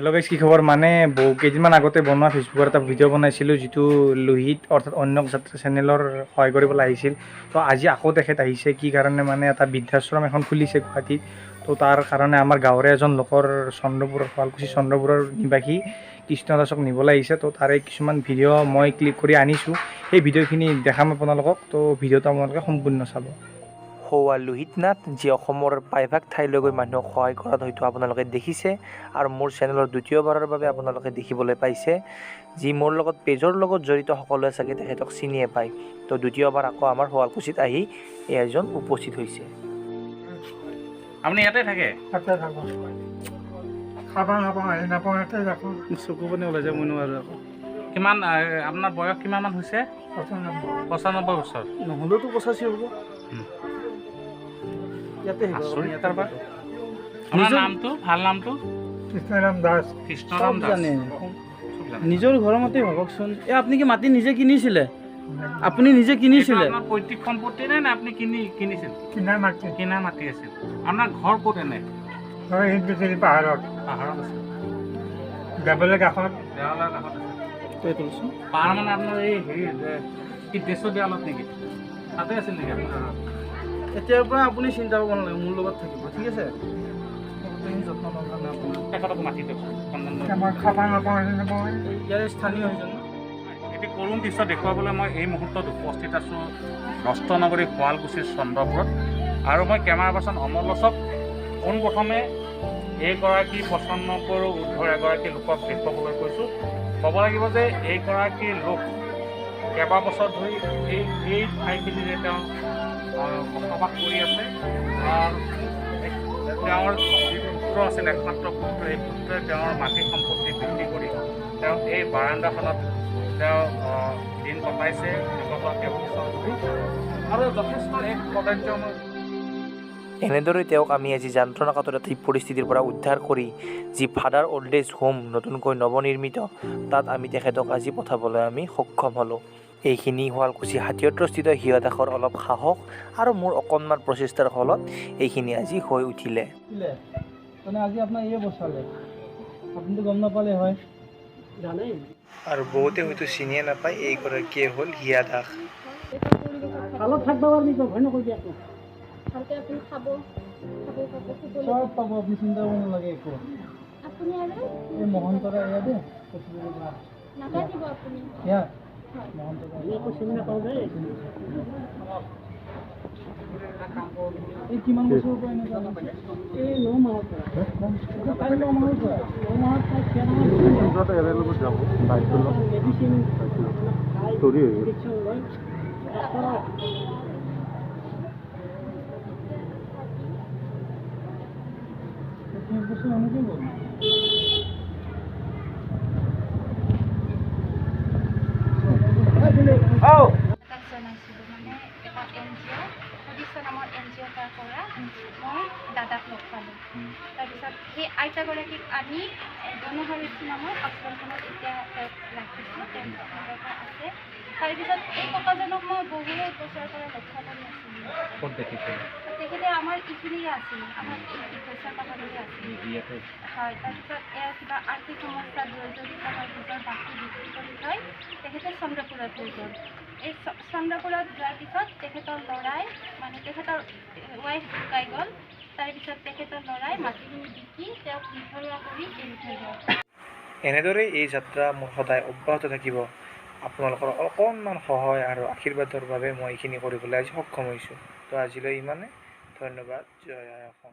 Hello' guys, কি খবৰ? মানে বহু কেইদিনমান আগতে বনোৱা ফেচবুকৰ এটা ভিডিঅ' বনাইছিলোঁ, যিটো লোহিত অৰ্থাৎ অন্যক যাত্ৰা চেনেলৰ সহায় কৰিবলৈ আহিছিল। তো আজি আকৌ তেখেত আহিছে। কি কাৰণে মানে এটা বৃদ্ধাশ্ৰম এখন খুলিছে গুৱাহাটীত। তো তাৰ কাৰণে আমাৰ গাঁৱৰে এজন লোকৰ, চন্দ্ৰপুৰৰ, শুৱালকুছি চন্দ্ৰপুৰৰ নিবাসী কৃষ্ণ দাসক নিবলৈ আহিছে। তো তাৰে কিছুমান ভিডিঅ' মই ক্লিক কৰি আনিছোঁ। সেই ভিডিঅ'খিনি দেখাম আপোনালোকক। তো ভিডিঅ'টো আপোনালোকে সম্পূৰ্ণ চাব। সৌৱা লোহিত নাথ, যি অসমৰ প্ৰায়ভাগ ঠাইলৈ গৈ মানুহক সহায় কৰাত হয়তো আপোনালোকে দেখিছে আৰু মোৰ চেনেলৰ দ্বিতীয়বাৰৰ বাবে আপোনালোকে দেখিবলৈ পাইছে। যি মোৰ লগত পেজৰ লগত জড়িত সকলোৱে চাগে তেখেতক চিনিয়ে পায়। তো দ্বিতীয়বাৰ আকৌ আমাৰ শুৱালকুছিত আহি এই এজন উপস্থিত হৈছে। আপুনি ইয়াতে থাকে? তাতে থাকোঁ। খাব নাপাওঁ, হেৰি নাপাওঁ, ইয়াতে থাকোঁ। চকু পানী ওলাই যাব, মই নোৱাৰোঁ আকৌ। কিমান আপোনাৰ বয়স কিমানমান হৈছে? 95। 95 বছৰ। নহ'লেওতো 85 হ'ব। ইয়াতে আহিব। আচৰিত কাৰবাৰ। আপোনাৰ নামটো, ভাল নামটো? কৃষ্ণৰাম দাস। কৃষ্ণৰাম দাস। জানে। চব জানে। নিজৰ ঘৰৰ মতে ভাবকচোন। এই আপুনি কি মাটি নিজে কিনিছিলে? আপুনি নিজে কিনিছিলে? এইটো আপোনাৰ পৈতৃক সম্পত্তি নে, নে আপুনি কিনিছিল? কিনা মাটি। কিনা মাটি আছিল। আপোনাৰ ঘৰ ক'ত এনে? হয়, হিন্দুশ্ৰী পাহাৰত। পাহাৰত আছে। যাবলৈ কাষত। দেৱালয়ৰ কাষত আছে। পাহাৰ মানে আপোনাৰ এই হেৰি কি দেশৰ দেৱালত নেকি? তাতে আছিল নেকি আপোনাৰ? এতিয়াৰ পৰা আপুনি চিন্তা কৰিব নালাগে, মোৰ লগত থাকিব, ঠিক আছে? গোটেইখিনি যত্ন ল'ম কাৰণে আপোনাৰ। তেখেতক মাতি দিয়কচোন অকণমান। মই খাব নাপাওঁ, হেৰি নাপাওঁ। ইয়াৰে স্থানীয় সেইজন। এটি কৰুণ দৃশ্য দেখুৱাবলৈ মই এই মুহূৰ্তত উপস্থিত আছোঁ নগৰী শুৱালকুছিৰ চন্দ্ৰপুৰত আৰু মই কেমেৰা পাৰ্চন অমল লচক পোনপ্ৰথমে এইগৰাকী 95ৰো ঊৰ্ধৰ এগৰাকী লোকক দেখুৱাবলৈ কৈছোঁ। ক'ব লাগিব যে এইগৰাকী লোক কেইবাবছৰ ধৰি এই ঠাইখিনিৰে তেওঁ বসবাস কৰি আছে। তেওঁৰ যি পুত্ৰ আছিল, একমাত্ৰ পুত্ৰ, এই পুত্ৰই তেওঁৰ মাটি সম্পত্তি বিক্ৰী কৰি তেওঁ এই বাৰাণ্ডাখনত তেওঁ দিন কটাইছে বিগত কেইবছৰ ধৰি আৰু যথেষ্ট এক কদৰ্যময়। এনেদৰে তেওঁক আমি আজি যন্ত্ৰণা কাতৰ এটি পৰিস্থিতিৰ পৰা উদ্ধাৰ কৰি যি ফাদাৰ অল্ড এজ হোম নতুনকৈ নৱনিৰ্মিত, তাত আমি তেখেতক আজি পঠাবলৈ আমি সক্ষম হ'লোঁ। এইখিনি শুৱালকুছি হাতীয়ত্ৰস্থিত হিয়দাসৰ অলপ সাহস আৰু মোৰ অকণমান প্ৰচেষ্টাৰ ফলত এইখিনি আজি হৈ উঠিলে। মানে আজি আপোনাৰ এই বচালে, আপুনিতো গম নাপালে হয়। আৰু বহুতে হয়তো চিনিয়ে নাপায়, এইগৰাকীয়ে হ'ল হিয়া দাস। ভালত থাকিব পাৰিবি, ভয় নকৰিবি একো। ভালকে আপুনি খাব খাব পাব, শুব। চব পাব, আপুনি চিন্তা কৰিব নালাগে একো। আপুনি আৰু এই মহন্তৰা ইয়াতে নাকান্দিব আপুনি। ইয়াত মহন্ত। আমি একো চিনি নাপাওঁ দেই। এই কিমান বছৰৰ পৰা এনেকুৱা হৈছে? এই 9 মাহৰ পৰা। তাই 9 মাহৰ পৰা? 9 মাহত তাই মেডিচিন খাই, ইনজেকশ্যন লয়। 108। 30 বছৰ এনেকৈ গ'ল। তাক জনাইছিলোঁ, মানে এটা এনজিঅ', সদিচ্ছা নামৰ এনজিঅ' এটাৰ পৰা মই দাদাক লগ পালোঁ। তাৰপিছত সেই আইতাগৰাকীক আনি গণহাৰক্ষী নামৰ আশ্ৰমখনত এতিয়া তেওঁক ৰাখিছোঁ। তেওঁ পৰা আছে। তাৰপিছত এই ককাজনক মই বহুত বছৰৰ পৰা লক্ষ্য কৰি আছিলোঁ। ক'ত দেখিছিল? তেখেতে আমাৰ এইখিনিৰে আছিল, আমাৰ এই দীঘেশ্বৰ পাহাৰৰে আছিল। ইয়াতে? হয়। তাৰপিছত এওঁ কিবা আৰ্থিক সমস্যাত জৰ্জৰিত হৈ নিজৰ মাটি বিক্ৰী কৰি থৈ তেখেতে চন্দ্ৰপুৰত হৈ গ'ল। এই চন্দ্ৰপুৰত যোৱাৰ পিছত তেখেতৰ ল'ৰাই, মানে তেখেতৰ ৱাইফ ঢুকাই গ'ল। তাৰপিছত তেখেতৰ ল'ৰাই মাটিখিনি বিকি তেওঁক নিথৰুৱা কৰি এৰি থৈ গ'ল। এনেদৰেই এই যাত্ৰা মোৰ সদায় অব্যাহত থাকিব। আপোনালোকৰ অকণমান সহায় আৰু আশীৰ্বাদৰ বাবে মই এইখিনি কৰিবলৈ আজি সক্ষম হৈছোঁ। তো আজিলৈ ইমানে। ধন্যবাদ। জয় আই অসম।